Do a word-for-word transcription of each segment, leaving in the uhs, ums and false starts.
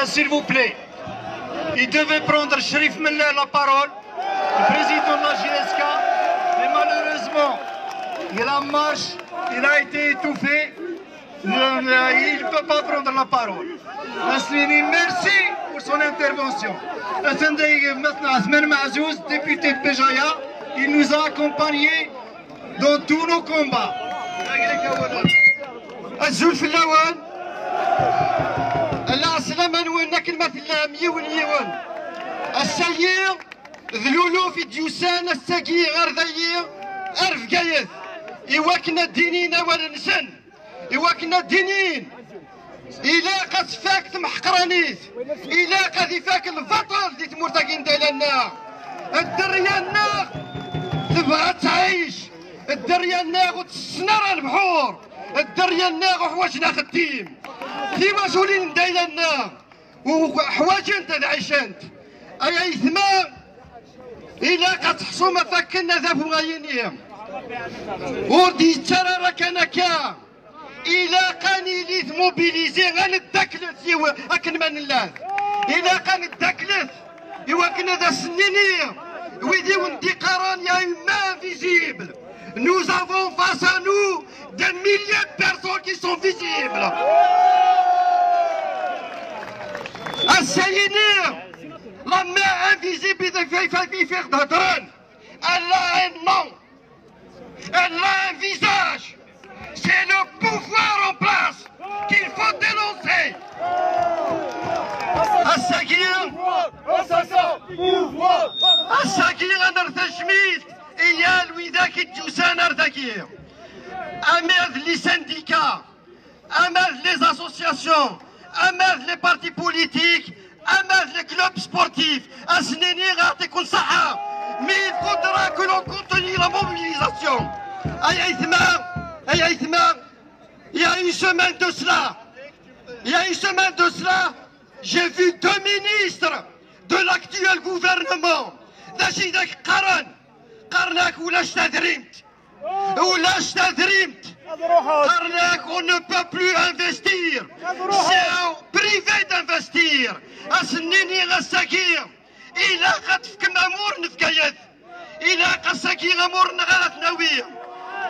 S'il vous plaît, il devait prendre Cherif Mella la parole, le président de la J S K, mais malheureusement, il a marche, il a été étouffé. Il ne peut pas prendre la parole. Asnini, merci pour son intervention. Attendez, maintenant, Asman Mazouz, député de Béjaïa, il nous a accompagnés dans tous nos combats. Azul fell-awen. Ala ɛeslama-nwen akken ma tellam yiwen yiwen. Ass-agi d luluf i d-yusan ass-agi ar dayi, ar Bgayet, i wakken ad d-inin awal-nsen, i wakken ad d-inin ilaq ad tfak temḥeqranit, ilaq ad ifak lbaṭel di tmurt-agi n dayla-nneɣ. Dderya-nneɣ tebɣa ad tɛic, dderya-nneɣ ur tessen ara lebḥur, dderya-nneɣ uḥwaǧen axeddim. Tiwaculin n dayla-nneɣ uḥwaǧent ad ɛicent. Ay aytma, ilaq ad teḥṣum ɣef wakken adabu ayini ur d-yettarra ara kan akka. Ilaq ad nili tmobilizi, ad neddaklet yiw-, akken ma nella. Ilaq ad neddaklet i wakken ad as-nini wid i wen-d-iqqaren y a une main invisible. Nous avons face à nous des milliers de personnes qui sont visibles. Ass-a yini, la main invisible i d-, i d-, i d-, i d-, elle a un nom. Elle a un visage. C'est le pouvoir en place qu'il faut dénoncer. Ass-agi, ass-agi ad nerr tajmilt i yal widak i d-yusan ar dagi. Ama d les syndicats, ama d les associations, ama d les partis politiques, ama d les clubs sportifs, ad sen-iniɣ yeɛṭikum ṣṣeḥḥa. Mais il faudra que l'on continue la mobilisation. Ay aytma, ay aytma, il y a une semaine de cela, il y a une semaine de cela, j'ai vu deux ministres de l'actuel gouvernement. D acu i d ak-qqaren? Qqaren-ak ulac tadrimt. Ulac tadrimt. Qqaren-ak on ne peut plus investir. C'est privé d'investir. Ad sen-nini ass-agi, ilaq ad tefkem amur n Bgayet. Ilaq ass-agi amur-nneɣ ara t-nawi.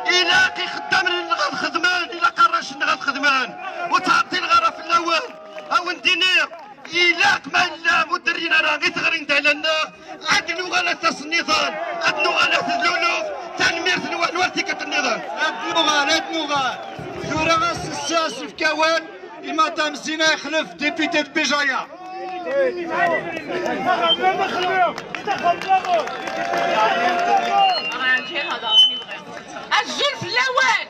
Ilaq ixeddamen-nneɣ ad xedmen, ilaq arrac-nneɣ ad xedmen. Ur ttɛeṭṭileɣ ara fell-awen. Ad wen-d-iniɣ, ilaq ma yella ur d-rrin ara i teɣri n dayla-nneɣ, ad nuɣal ad tasen-nniḍen, ad nuɣal ad t-d-luluf. Tanemmirt-nwen war tikkelt-nniḍen. Ad nuɣal, ad nuɣal. Tura ass-a ad s-nefk awal i Madame Zina Ixlef, députée de Béjaïa. Azul fell-awen!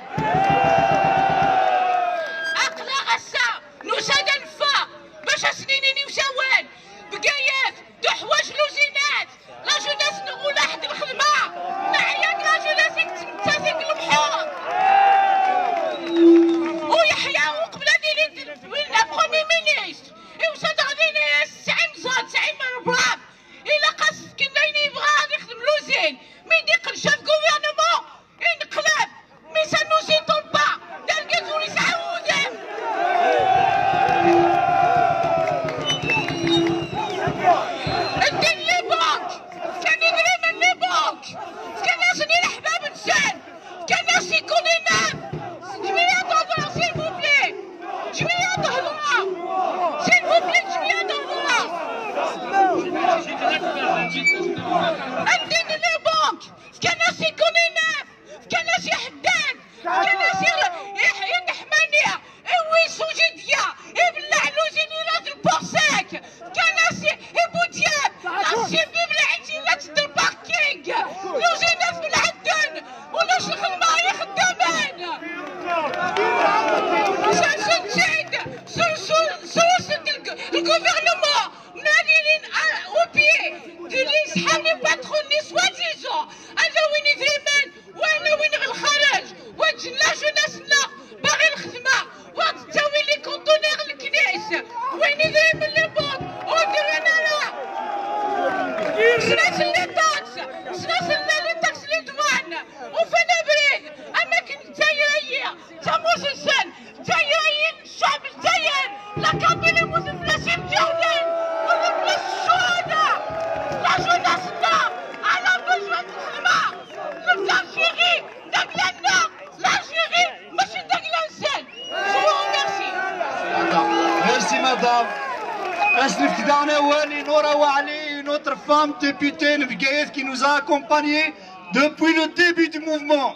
Aql-aɣ ass-a nusa-d ad neffeɣ bac ad s-nini i usawen Bgayet tuḥwaǧ luzinat. La jeunesse-nneɣ ulaḥed lxedma. Neɛya deg la jeunesse i yettmettat deg lebḥur. U Yeḥya uqbel ad yili d le premier ministre, iwsa-d ɣer din, tesɛim ẓẓad, tesɛim rebɛa. Ilaq ad s-fken ayen yebɣa ad ixdem l'usine. Mi d-iqqel chef gouvernement, ineqlab. Mais ça nous étonne pas. D argaz ur yesɛi udem. Ddin les banques, fkan idrimen les banques, fkan-asen i leḥbab-nsen, fkan-as i Colina. Ǧmiya ad tehder, s'il vous plaît. Ǧmiya ad tehder. S'il vous plaît, ǧmiya ad tehder. Ddin les banques, fkan-as i Colina. Fkan-as i Ḥeddad, fkan-as i, i, i Neḥmani, i Wis Ujidya, ibellaɛ l'usine ila d lpursek, fkan-as i, i Budyab, la Chine biblaɛit ila d parking, l'usine tbelɛedden, ulac lxedma i ixeddamen. Sersen-tt-id, sersen-tt-id le gouvernement. Ma d ilin, ah, au pied de les ḥaw les patrons-nni soi-disant ad awin idrimen, wa ad awin ɣer lxareǧ, wa ǧǧen la jeunesse-nneɣ baɣi lxedma, wa d-ttawi les conteneurs leknis, win idrimen les banques ur d-rran ara. Snas les taxes, snas les taxes, les douanes, ufan abrid, am akken Lezzayer-ayi d tamurt-nsen, Lezzayer-ayi n ccɛeb Lezzayer, la Kabylie yemmuten fell-as imejja. As-nefk daɣen awal i Nora Waɛli, une autre femme députée n Bgayet qui nous a accompagnés depuis le début du mouvement.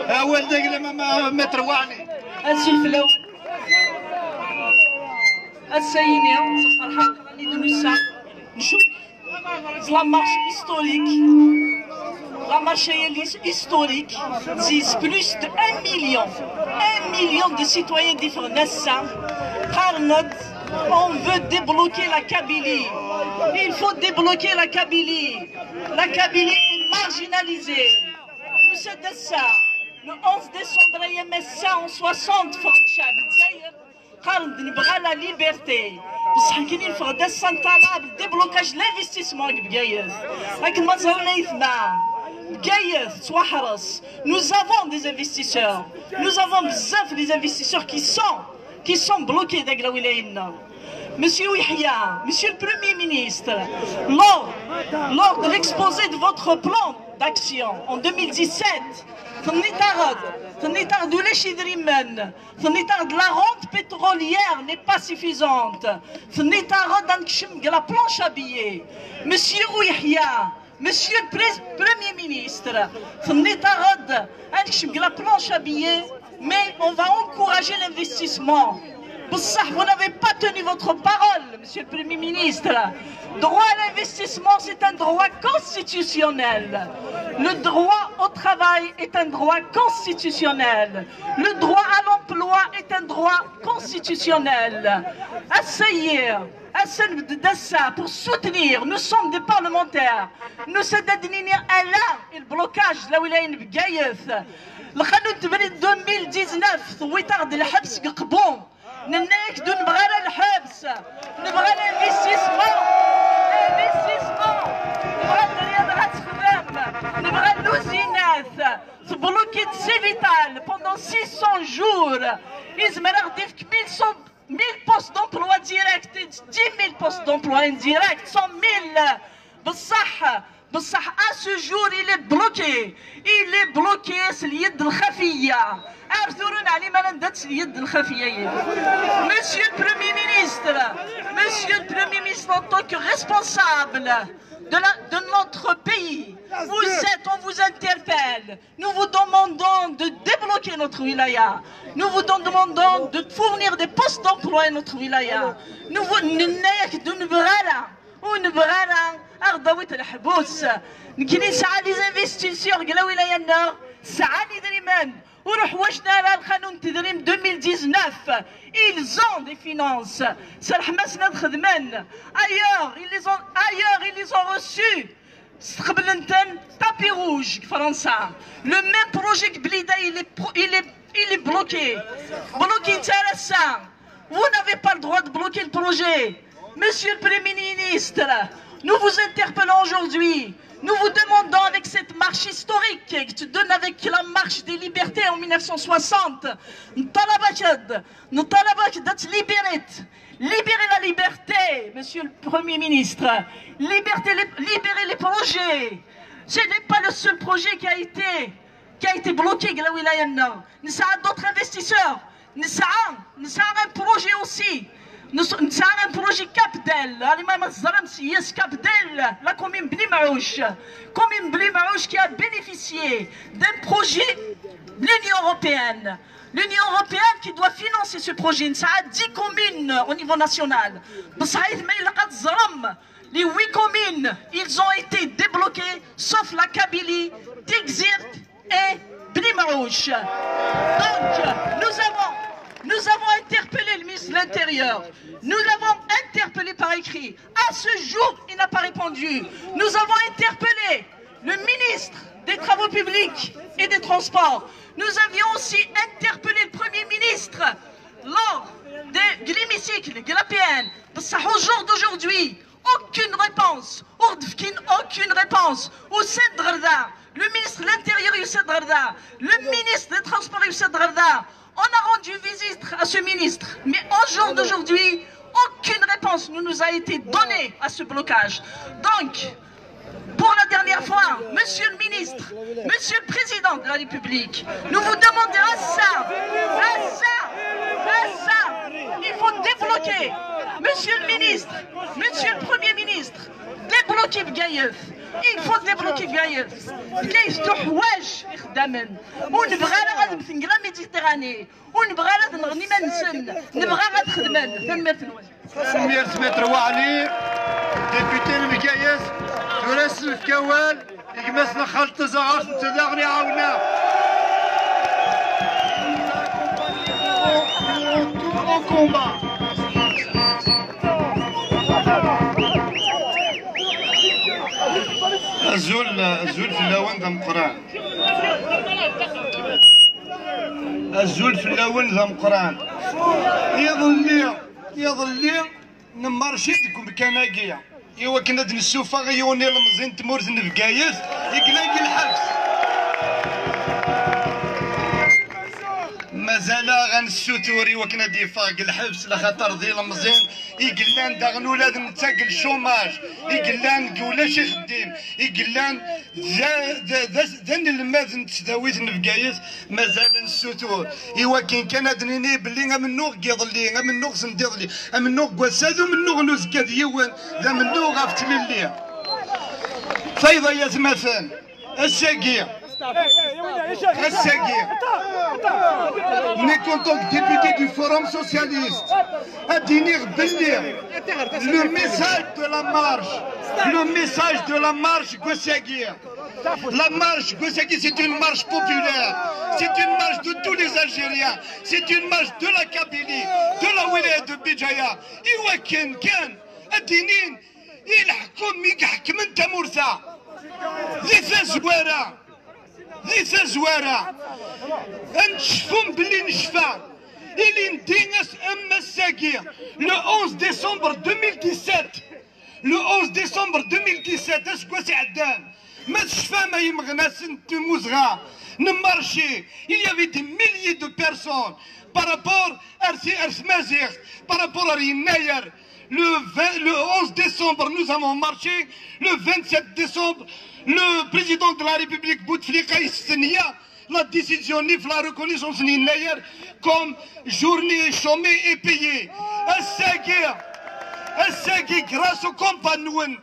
Awal d aglam a Maître Waɛli. Asif law. Ass-ayini, s lferḥ aql-aɣ-d nessa. Ncudd. C'est la marche historique. La marche est historique. C'est plus de un million. Un million de citoyens différents. On veut débloquer la Kabylie. Il faut débloquer la Kabylie. La Kabylie est marginalisée. Nous sommes ça. Le onze décembre, M S cent soixante, Franchard. Qqaren-d nebɣa la liberté. Bessah kan i neffeɣ-d ass-a, nṭalab déblocage de l'investissement deg Bgayet. Akken ma ẓran aytma, Bgayet tettwaḥres. Nous avons des investisseurs. Nous avons bezzaf des investisseurs qui sont, qui sont bloqués deg la wilaya-nneɣ. Monsieur Yahya, Monsieur le Premier ministre, lors, lors de l'exposé de votre plan d'action en deux mille dix-sept, tenniḍ-aɣ-d, tenniḍ-aɣ-d ulac idrimen. Tenniḍ-aɣ-d la rente pétrolière n'est pas suffisante. Tenniḍ-aɣ-d ad nekcem deg la planche à billets. Monsieur Yahya, Monsieur le Pré-, Premier ministre, tenniḍ-aɣ-d ad nekcem deg la planche à billets, mais on va encourager l'investissement. Bessah, vous n'avez pas tenu votre parole, Monsieur le Premier ministre. Droit à l'investissement, c'est un droit constitutionnel. Le droit au travail est un droit constitutionnel. Le droit à l'emploi est un droit constitutionnel. Ass-agi, ass-a, nbedd-d ass-a pour soutenir, nous sommes des parlementaires. Nusa-d ad d-nini ala i le blocage de la wilaya n Bgayet. Lqanun n tebrit deux mille dix-neuf, tewwiḍ-aɣ-d lḥebs deg Qbu. Nenna-yak-d ur nebɣi ara lḥebs. Nebɣa l'investissement. L'investissement. Nebɣa ddunit ad texdem. Nebɣa luzinat. Tebloki-d Cevital pendant six cents jours. Yezmer ad ɣ-d-yefk mille cent, mille postes d'emploi direct, dix mille postes d'emploi indirect, cent mille. Bessah, bessah, à ce jour, il est bloqué. Il est bloqué s lyedd lxafiya. Ar tura ur neɛlim ara anda-tt lyedd lxafiya-yi. Monsieur le Premier ministre, Monsieur le Premier ministre, en tant que responsable de la, de notre pays, vous êtes, on vous interpelle. Nous vous demandons de débloquer notre wilaya. Nous vous demandons de fournir des postes d'emploi à notre wilaya. Nous vous, nenna-yak-d ur nebɣi ara, ur nebɣi ara ad ɣ-d-tawiḍ lḥebs. Nekkni nesɛa les investisseurs deg la wilaya-nneɣ, sɛan idrimen, ur ḥwaǧen ara lqanun n tedrimt deux mille dix-neuf. Ils ont des finances. Serrḥem-asen ad xedmen. Ailleurs, ils les ont, ailleurs, ils les ont reçus. Sqeblen-ten, tapis rouge deg Fransa. Le même projet que Blida, il est, pro- il est, il est bloqué. Bloqué, ça. Vous n'avez pas le droit de bloquer le projet. Monsieur le Premier ministre, nous vous interpellons aujourd'hui. Nous vous demandons avec cette marche historique que tu donnes avec la marche des libertés en mille neuf cent soixante, نطالبك، نطالبك de te libérer. Libérez la liberté, Monsieur le Premier ministre. Liberté, les- libérez les projets. Ce n'est pas le seul projet qui a été, qui a été bloqué, la wilaya nneɣ. Nesɛa d'autres investisseurs. Nesɛa, nesɛa un projet aussi. Nes- Nesɛa un projet Cap d'El. Alima ma teẓram s yes Cap d'El, la commune Bni Maouche. Commune Bni Maouche qui a bénéficié d'un projet de l'Union européenne. L'Union européenne qui doit financer ce projet. Nesɛa dix communes au niveau national. Bessah, aytma, ilaq ad teẓrem, les huit communes, ils ont été débloqués, sauf la Kabylie, Tizirt et Bni Maouche. Donc, nous avons, nous avons interpellé le ministre de l'Intérieur. Nous l'avons interpellé par écrit. À ce jour, il n'a pas répondu. Nous avons interpellé le ministre des Travaux publics et des Transports. Nous avions aussi interpellé le Premier ministre lors de, de l'hémicycle de l'A P N. Bessah, au jour d'aujourd'hui, aucune réponse. Ur d-fkin aucune réponse. Usan-d ɣer da. Le ministre de l'Intérieur yusa-d ɣer da. Le ministre des Transports yusa-d ɣer da. On a rendu visite à ce ministre. Mais au jour d'aujourd'hui, aucune réponse ne nous a été donnée à ce blocage. Donc, pour la dernière fois, Monsieur le ministre, Monsieur le Président de la République, nous vous demandons à ça, à ça, à ça, il faut débloquer. Monsieur le ministre, monsieur le premier ministre, débloquez Bgayet. Il faut débloquer Bgayet. Bgayet tuḥwaǧ ixeddamen. Ur nebɣi ara ad mmten deg la Méditerranée. Ur nebɣi ara ad nɣen iman-nsen. Nebɣa ad xedmen. Tanemmirt-nwen. Tanemmirt Maître Waɛli, député n Bgayet. Tura ad s-nefk awal i gma-s n Xaled Tazaɣart, netta daɣen iɛawen-aɣ. Au combat. Azul, azul fell-awen d ameqqran. Azul fell-awen d ameqqran. Iḍelli, iḍelli nemmarci deg umkan-agi i wakken ad d-nessufeɣ yiwen ilemẓi n tmurt n Bgayet i yellan deg lḥebs. Mazal-aɣ ad nessutur i wakken ad d-yeffeɣ deg lḥebs, laxaṭer d ilemẓi i yellan daɣen ula d netta deg lcumaj, i yellan deg ulac ixeddim, i yellan d, d, d, d anelmad n tesdawit n Bgayet. Mazal ad nessutur i wakken kan ad d-nini belli amennuɣ n yiḍelli, amennuɣ sendiḍelli, amennuɣ n wass-a d umennuɣ n uzekka d yiwen, d amennuɣ ɣef tlelli. Tayeḍ ay atmaten, ass-agi, ass-agi, nekk en tant que député du Forum Socialiste, ad d-iniɣ belli le message de la marche, le message de la marche n wass-agi, la marche n wass-agi, c'est une marche populaire, c'est une marche de tous les Algériens, c'est une marche de la Kabylie, de la wilaya de Béjaïa. I wakken kan ad d-inin i leḥkem i iḥekmen tamurt-a, di tazwara, di tazwara, ad tcefum belli necfa ilindi ass am ass-agi, le onze décembre deux mille dix-sept, le onze décembre deux mille dix-sept, aseggas iɛeddan, ma tecfam ay imeɣnasen n tmuzɣa, n marché, il y avait des milliers de personnes par rapport à, à Tmaziɣt, par rapport à Yennayer. Le vingt, le onze décembre, nous avons marché. Le vingt-sept décembre, le président de la République, Bouteflika, a signé la décision de la reconnaissance de Yennayer comme journée chômée et payée. Ass-agi, ass-agi, grâce au combat-nwen,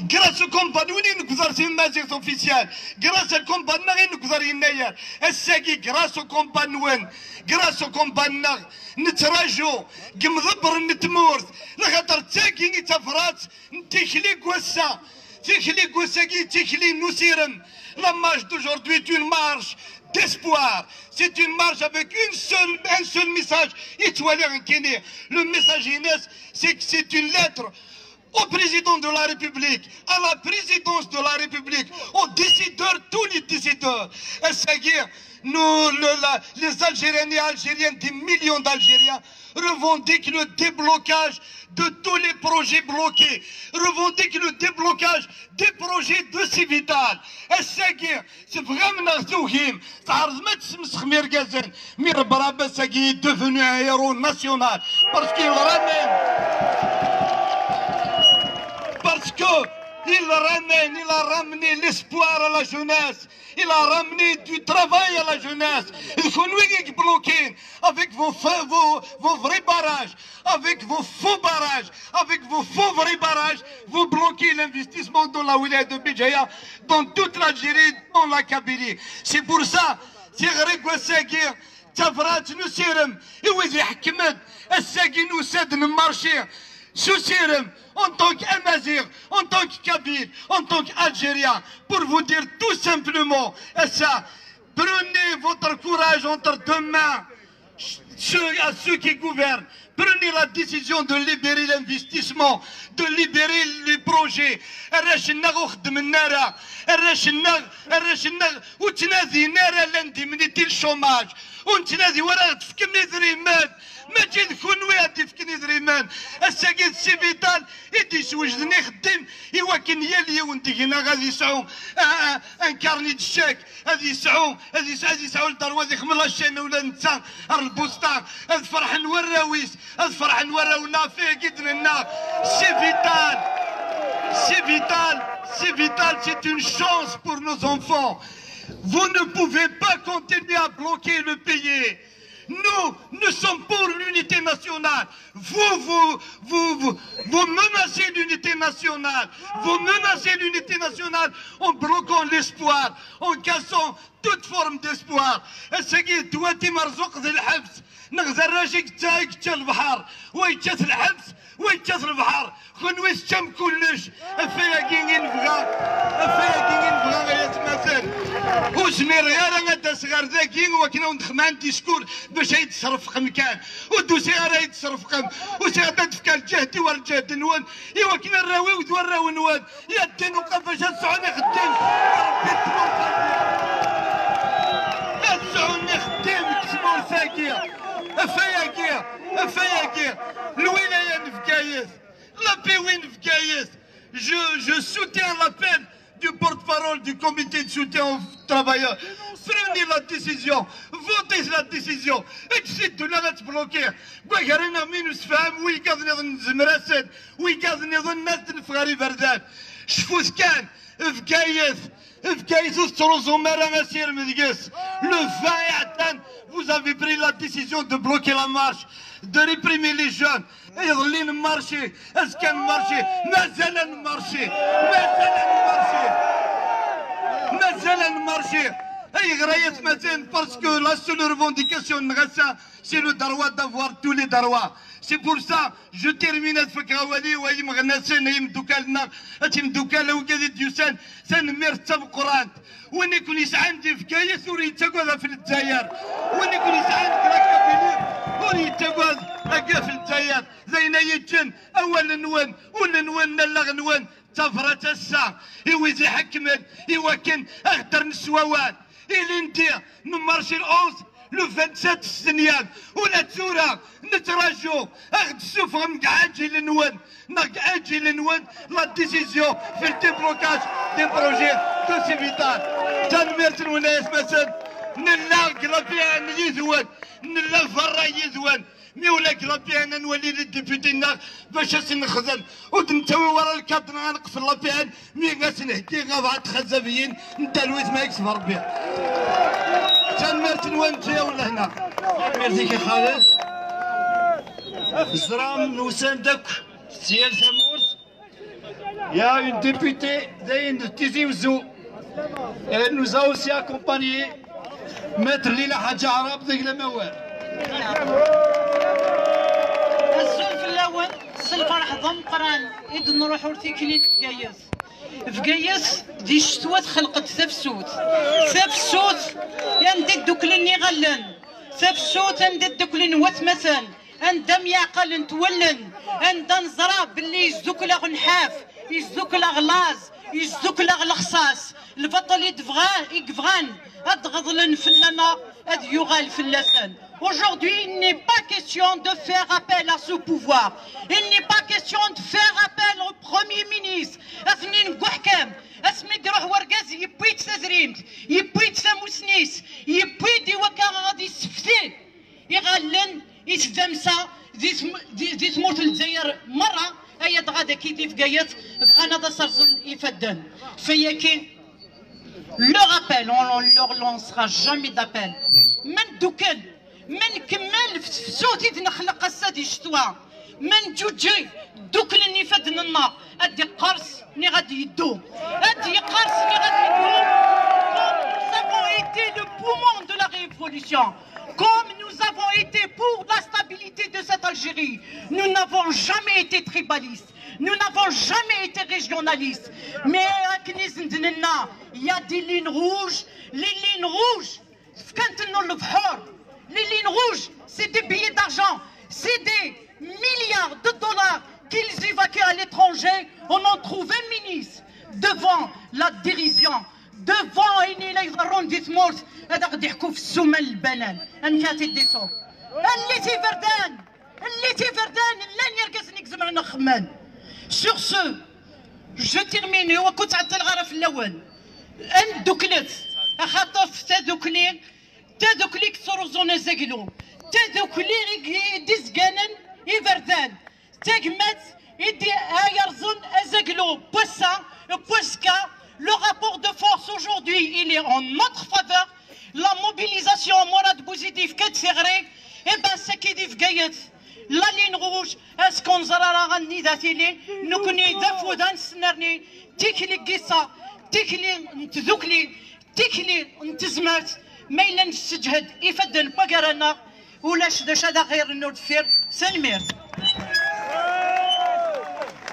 grâce au combat-nwen i nugdar si Maziɣt officiel, grâce au combat-nneɣ i nugdar Yennayer. Ass-agi, grâce au combat-nwen, grâce au combat-nneɣ, nettraǧu deg yimḍebbren n tmurt, laxaṭer d tagi i d tabrat n tikli n wass-a. Tikli n wass-agi d tikli n usirem. La marche d'aujourd'hui est une marche d'espoir. C'est une marche avec une seule, un seul message. Yettwali nekkini, le message-ines, c'est que c'est une lettre au président de la République, à la présidence de la République, aux décideurs, tous les décideurs. Ass-agi, nous, le, la, les Algériens et Algériennes, des millions d'Algériens, revendiquent le déblocage de tous les projets bloqués, revendiquent le déblocage des projets de Civital. Ass-agi, tebɣam neɣ tugim, tɛerḍem ad tesmesxem irgazen, mi Rebrab ass-agi est devenu un héros national, parce qu'il ramène, parce que il ramène, il a ramené l'espoir à la jeunesse, il a ramené du travail à la jeunesse. D kunwi i yeblokin avec vos, fa- vos, vos vrais barrages, avec vos faux barrages, avec vos faux vrais barrages, vous bloquez l'investissement dans la wilaya de Béjaïa, dans toute l'Algérie, dans la Kabylie. C'est pour ça, tiɣri n wass-agi, d tabrat n usirem i wid iḥekmen. Ass-agi nusa-d nemmarci s usirem, en tant qu'Amaziɣ, en tant que Kabyle, en tant qu'Algérien, pour vous dire tout simplement, ass-a, prenez votre courage entre deux mains, ceux, à ceux qui gouvernent, prenez la décision de libérer l'investissement, de libérer les projets. Arrac-nneɣ ur xeddmen ara, arrac-nneɣ, arrac-nneɣ ur ttnadin ara, llan d'imni di le chômage, ur nettnadi ara ad d-fken idrimen, mačči d kunwi ad d-ifken idrimen. Ass-agi d Civital i d-yeswejden ixeddim i wakken yal yiwen deg-neɣ ad yesɛu, ah, ah, un carnet de chèques, ad yesɛu, ad yesɛu, ad yesɛu le droit ad ixdem la chaîne ula d netta ar lbusṭa, ad ferḥen warraw-is, ad ferḥen warraw-nneɣ ɣef wayagi i d-nenna. Civital, Civital, Civital, c'est une chance pour nos enfants. Vous ne pouvez pas continuer à bloquer le pays. Nous, nous sommes pour l'unité nationale. Vous, vous, vous, vous, vous menacez l'unité nationale. Vous menacez l'unité nationale en bloquant l'espoir, en cassant toute forme d'espoir. Ass-agi d Wat Imerzuq di lḥebs, neɣ d arrac i yečča, i yečča lebḥer, wa yečča-t lḥebs, wa yečča-t lebḥer. Kunwi teččam kullec. Ɣef wayagi i nebɣa, ɣef wayagi i nebɣa, ay atmaten. Ur zmireɣ ara ad d-aseɣ ar dagi wakken ad wen-d-xemɛen diskur bac ay d-srefqem kan. Ur d-usiɣ ara ay d-srefqem. Usiɣ-d ad d-fkeɣ lǧehd-iw ar lǧehd-nwen, i wakken arraw-iw d warraw-nwen i ad ddin uqabac ad sɛun ixeddim. Ṛebbi d tmurt-agi. Ad sɛun ixeddim deg tmurt-agi. Ɣef wayagi, ɣef wayagi, lwilaya n Bgayet, la P W n Bgayet, je, je soutiens l'appel du porte-parole du comité de soutien aux travailleurs. Prenez la décision, votez la décision. Ǧǧet-d ula ad tbloquer. Deg wagar-nneɣ mi nemsefham, wiyaḍ nniḍen nezmer-asen, wiyaḍ nniḍen ad neffeɣ ɣer iberdan. Cfut kan, Bgayet, Bgayet ur tettruẓum ara asirem deg-s. Le vingt iɛeddan, vous avez pris la décision de bloquer la marche, de réprimer les jeunes. Iḍelli nemmarci, azekka nemmarci, mazal ad nemmarci, mazal ad nemmarci, mazal ad nemmarci. Ayɣer ay atmaten? Parce que la seule revendication n ɣassa, c'est le droit d'avoir tous les droits. C'est pour ça, je termine ad fkeɣ awal-iw, ay imeɣnasen, ay imeddukal-nneɣ, ay timeddukal, a wigad i d-yusan, tanemmirt d tameqqrant. Win i ken-yesɛan di Bgayet ur yettagad ɣef Lezzayer. Win i ken-yesɛan deg la Kabylie ur yettagad ɣef Lezzayer. D ayen ay yeǧǧen awal-nwen, ul-nwen, allaɣ-nwen, d tabrat ass-a i wid iḥekmen, i wakken ad ɣ-d-rren s wawal. Ilindi nemmarci le onze, le vingt-sept s Senyal, ula d tura nettraǧu ad ɣ-d-tessufɣem deg ɛajil-nwen, neɣ deg ɛajil-nwen, la décision fi le déblocage des projets de Civital. Tanemmirt-nwen ay atmaten, nella deg la P N yid-wen, nella berra yid-wen. Mi ula deg la P N ad nwali les députés-nneɣ bac ad sen-nexdem. Ur d-nettawi wara lkad-nneɣ ad neqfel la P N, mi ad sen-heggi abɛad txazabiyin n talwit ma yekseb Rebbi. Tanemmirt-nwen, ǧǧiya-wen lehna. Merci Xaled. Ẓram nusan-d akk si yal tamurt. Il y a une députée dayen de Tizi Ouzou. Elle nous a aussi accompagnés. Maître Lila Hadja Arab deg Lemawar. Azul fell-awen, s lferḥ d ameqqran i d-nruḥ ur tikli n Bgayet. Bgayet di ccetwa txelq-d tafsut. Tafsut anda i dduklen iɣallen. Tafsut anda i dduklen watmaten. Anda myeɛqalent wallen, anda neẓra belli yesdukkel-aɣ nnḥaf, yesdukkel-aɣ laẓ, yesdukkel-aɣ lexṣaṣ, lbaṭel i d-bɣa-, i yebɣan ad ɣeḍlen fell-aneɣ, ad yuɣal fell-asen. Aujourd'hui, il n'est pas question de faire appel à ce pouvoir. Il n'est pas question de faire appel au Premier ministre. Atenin deg uḥkam, asmi d-iruḥ wergaz, yewwi-d tadrimt, yewwi-d tamusni-s, yewwi-d i wakka ad yessefti iɣallen i tdamsa di tm-, di, di tmurt n Lezzayer merra, aya dɣa dagi di Bgayet bɣan ad as-rẓen ifadden. Fayaki, leur appel, on ne leur lancera jamais d'appel. Ma neddukel, ma nkemmel f tefsut i d-nexleq ass-a di ccetwa, ma nǧuǧǧeg, dduklen ifadden-nneɣ, ad d-iqqers niɣ ad d-yeddu. Ad d-yeqqers niɣ ad d-yeddu. Comme nous avons été le poumon de la révolution, comme nous avons été pour la stabilité de cette Algérie, nous n'avons jamais été tribalistes, nous n'avons jamais été régionalistes. Mais akken i sen-d-nenna, il y a des lignes rouges. Les lignes rouges, fkant-nneɣ lebḥur. Les lignes rouges, c'est des billets d'argent, c'est des milliards de dollars qu'ils évacuent à l'étranger. On en trouve un ministre devant la dérision, devant ayen i la iḍerrun di tmurt, ad aɣ-d-iḥku f ssuma n lbanan. Amek ara t-id-isuɣ? Llit iberdan! Llit iberdan! Llan yergazen i izemren ad xemmen. Sur ce, je termine, ur ken-ttɛeṭṭileɣ ara fell-awen. Ad nedduklet, axaṭer f tadukli, tadukli i yettruẓun azaglu, tadukli i d-izganen iberdan, tagmat i d-, ay yerẓen azaglu n wass-a, n wazekka. Le rapport de force aujourd'hui, il est en notre faveur. La mobilisation, Mourad Bouzidi yefka-d tiɣri, Ibassaki di Bgayet, la ligne rouge, est-ce qu'on ẓer ara anida tili? Nekkni d afud ad nesnerni tikli n yiseɣ, tikli n tdukli, tikli n tezmert, ma yella nesseǧhed ifadden n waggar-nneɣ, ulac d acu ad aɣ-irren ur deffir. Tanemmirt.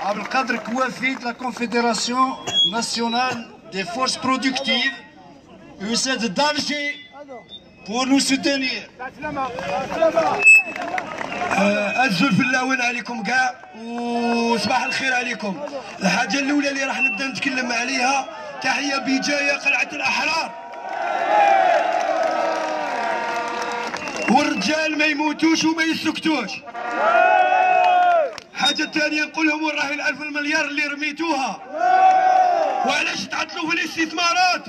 Abdelkader Kouafi de la Confédération Nationale des Forces Productives, U S A D d'Alger, pour nous soutenir. آه، أزول في اللون عليكم كاع، وصباح الخير عليكم. الحاجة الأولى اللي راح نبدا نتكلم عليها، تحية بجاية قلعة الأحرار. والرجال ما يموتوش وما يسكتوش. حاجة ثانية نقول لهم: وين راهي الألف المليار اللي رميتوها؟ وعلاش تعطلوا في الاستثمارات؟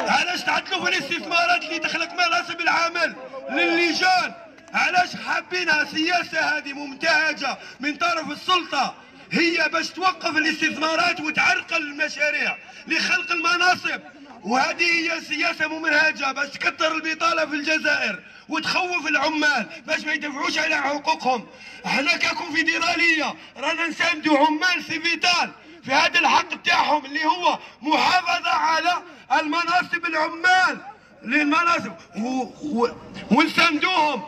علاش تعطلوا في الاستثمارات اللي تخلق مناصب العمل للجان؟ علاش حابينها سياسة هذه ممتهجة من طرف السلطة، هي باش توقف الاستثمارات وتعرقل المشاريع لخلق المناصب؟ وهذه هي سياسة ممنهجة باش تكثر البطالة في الجزائر وتخوف العمال باش ما يدافعوش على حقوقهم. احنا ككونفدرالية رانا نساندو عمال سيفيتال في هذا الحق تاعهم اللي هو محافظة على المناصب، العمال للمناصب و... و... ونساندوهم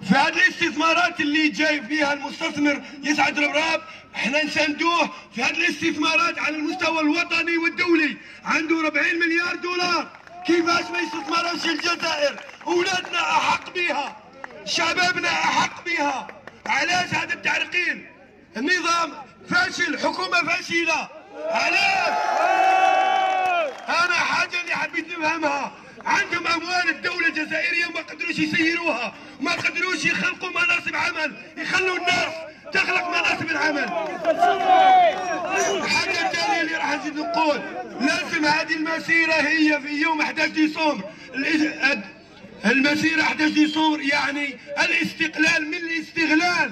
في هذه الاستثمارات اللي جاي فيها المستثمر يسعد ربراب. احنا نساندوه في هذه الاستثمارات على المستوى الوطني والدولي، عنده أربعين مليار دولار. كيفاش ما يستثمروش الجزائر؟ اولادنا احق بها، شبابنا احق بها. علاش هذا التعرقيل؟ النظام فاشل، حكومة فاشلة. علاش؟ أنا حاجة اللي حبيت نفهمها، عندهم أموال الدولة الجزائرية وما قدروش يسيروها، ما قدروش يخلقوا مناصب عمل، يخلوا الناس تخلق مناصب العمل. الحاجة الثانية اللي راح نزيد نقول، لازم هذه المسيرة هي في يوم أحد عشر ديسمبر، الإج-، المسيرة أحد عشر ديسمبر يعني الاستقلال من الاستغلال.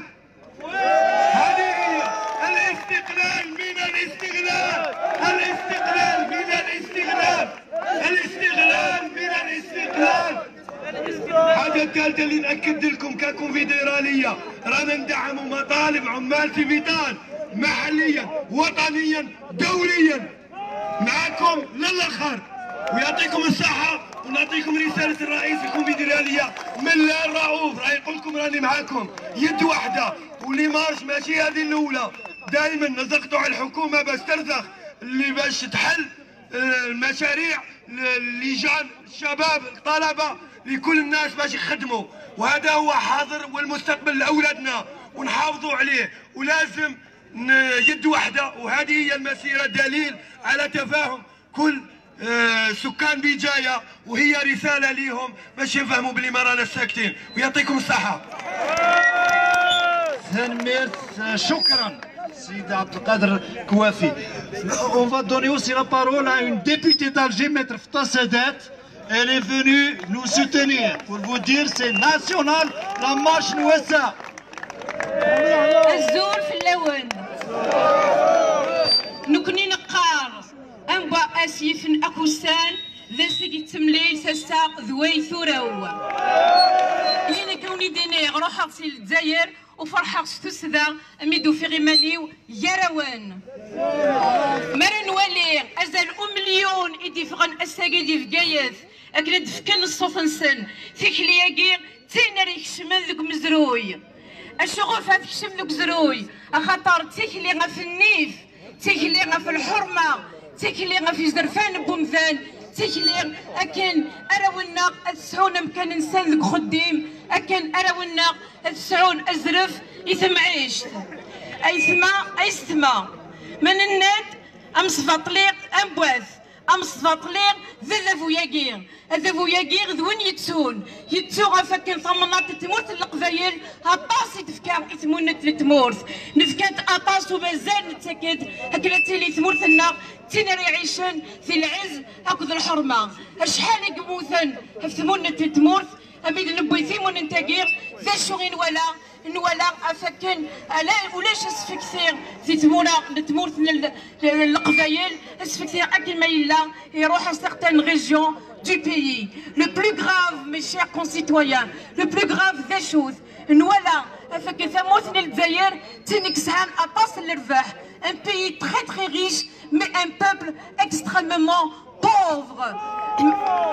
هذه هي الاستقلال من الاستغلال، الاستقلال من الاستغلال، الاستغلال من الاستقلال. الحاجة الثالثة اللي نأكد لكم ككونفدرالية، رانا ندعموا مطالب عمال سيفيتال محليا، وطنيا، دوليا. معاكم للاخر، ويعطيكم الصحة، ونعطيكم رسالة الرئيس الكونفدرالية من الآن رؤوف، راه يقول لكم راني معاكم يد واحدة، ولي مارش ماشي هذه الأولى، دائما نضغطوا على الحكومة باش ترضخ، اللي باش تحل، آه، المشاريع، ل-، لجان الشباب، الطلبة، لكل الناس باش يخدموا، وهذا هو حاضر والمستقبل لأولادنا، ونحافظوا عليه، ولازم ن-، يد واحدة، وهذه هي المسيرة دليل على تفاهم كل، آه، سكان بجاية، وهي رسالة ليهم باش يفهموا بلي ما رانا ساكتين، ويعطيكم الصحة. Tanemmirt, شكرا سيدي عبد القادر كوافي. On va donner aussi la parole à une députée d'Alger, Maître Fta Sadat. Elle est venue nous soutenir. Pour vous dire, c'est national, la marche Nwassa. Azul fell-awen. Nekkni neqqar, anwa as yifen akussan, d ass i yettemlil tasa d way turaw. Yini kan uni dini, ruḥeɣ si Lezzayer, u ferḥeɣ s tussda, mi d-ufiɣ iman-iw gar-awen. Mi ara nwali azal umelyun i d-iffɣen ass-agi di Bgayet, akken ad d-fken ṣṣut-nsen, tikli-agi d tin ara ikecmen deg umezruy. Acuɣef ad tekcem deg uzruy? Axaṭer d tikli ɣef nnif, d tikli ɣef lḥurma, d tikli ɣef izerfan n wemdan, d tikli akken arraw-nneɣ ad sɛun amkan-nsen deg uxeddim, akken arraw-nneɣ ad sɛun azref i temɛict. Aytma, aytma, ma nenna-d amesbaṭli, ambwat, amesbaṭli d adabu-agi. Adabu-agi d win yettun, yettu ɣef akken tamnaḍt n tmurt n Leqbayel aṭas i tefka i tmunnet n tmurt. Nefka-d aṭas u mazal nettak-d akken ad tili tmurt-nneɣ d tin ara iɛicen di lɛezz akked lḥerma. Acḥal i yemmuten ɣef tmunnet n tmurt, ami d-newwi timunent-agi, d acu i nwala? Nwala ɣef akken ala ulac asfekti di tmura n tmurt n l-, n Leqbayel, asfekti akken ma yella iruḥ à certaines régions du pays. Le plus grave, mes chers concitoyens, le plus grave des choses, nwala afak tamurt n Lezzayer d tin i yesɛan aṭas n lerbaḥ, un pays très très riche, mais un peuple extrêmement pauvre.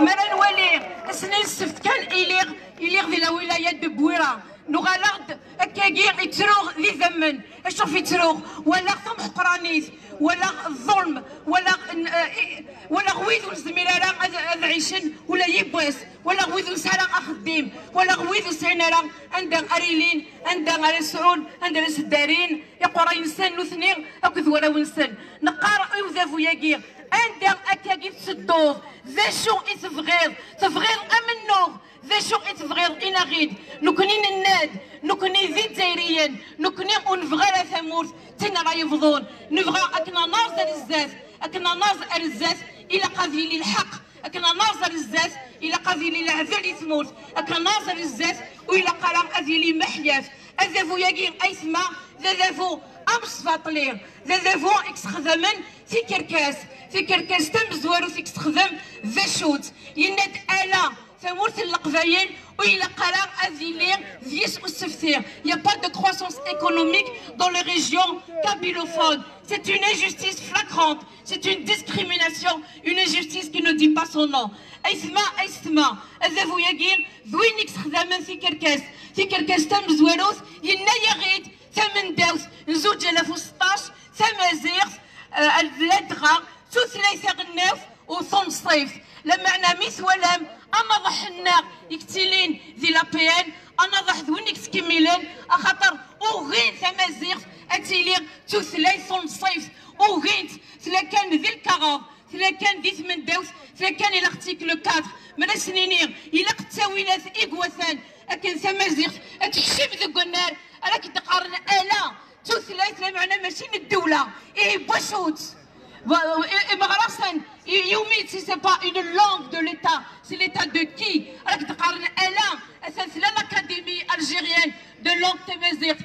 Mi ara nwali ass-nni n ssebt kan, iliɣ iliɣ di la wilaya de Bouira, nuɣal-aɣ-d akkagi, ittruɣ d idammen. Acu ɣef ittruɣ? Walaɣ tamḥeqranit, walaɣ ẓẓulm, walaɣ n- eh, i- walaɣ wid ur nezmir ara ad, ad ɛicen ula yiwwas, walaɣ wid ur nesɛi ara axeddim, walaɣ wid ur sɛin ara anda ara ilin, anda ara sɛun, anda ara sdarin iqerray-nsen nutni akked warraw-nsen. Neqqar i udabu-agi, anda akkagi tettedduḍ? D acu i tebɣiḍ? Tebɣiḍ amennuɣ? D acu i tebɣiḍ? Ini-aɣ-id. Nekkni nenna-d, nekkni d Izzayriyen, nekkni ur nebɣi ara tamurt d tin ara yebḍun. Nebɣa akken ad nerẓ ar zdat, akken ad nerẓ ar zdat, ilaq ad yili lḥeqq. Akken ad nerẓ ar zdat, ilaq ad yili leɛdel i tmurt. Akken ad nerẓ ar zdat, ur ilaq ara ad yili meḥyaf. Adabu-agi, aytma, d adabu amesbaṭli, d adabu i yessexdamen tikerkas. Tikerkas tamezwarut i yessexdem d acu-tt? Yenna-d ala, tamurt n Leqbayel ur ilaq ara ad yili deg-s usefti. Il n'y a pas de croissance économique dans les régions kabylophones. C'est une injustice flagrante. C'est une discrimination, une injustice qui ne dit pas son nom. Aytma, aytma, adabu-agi d win i yessexdamen tikerkas. Tikerkas tamezwarut, yenna-yaɣ-id tamendawt n zuǧ alaf u seṭṭac, tamaziɣt, eh, ladɣa tutlayt taɣelnawt u tunṣibt. Lameɛna mi twalam anaḍeḥ-nneɣ i yettilin di l'A P N, anaḍeḥ d win i yettkemmilen, axaṭer ugin tamaziɣt ad tili tutlayt tunṣibt, ugin-tt, tella kan di lkaɣeḍ, tella kan di tmendawt, tella kan i l'article quatre. Mi ara s-nini ilaq ttawilat i iwatan akken tamaziɣt ad tekcem deg unnar, ara k-d-qqaren ala, d tutlayt, lameɛna mačči n ddewla, ihi n wacu-tt? Imeɣrasen, iwumi-tt? Si c'est pas une langue de l'État, c'est l'État de qui? Ara k-d-qqaren ala, atan tella l'Académie algérienne de langue tamaziɣt.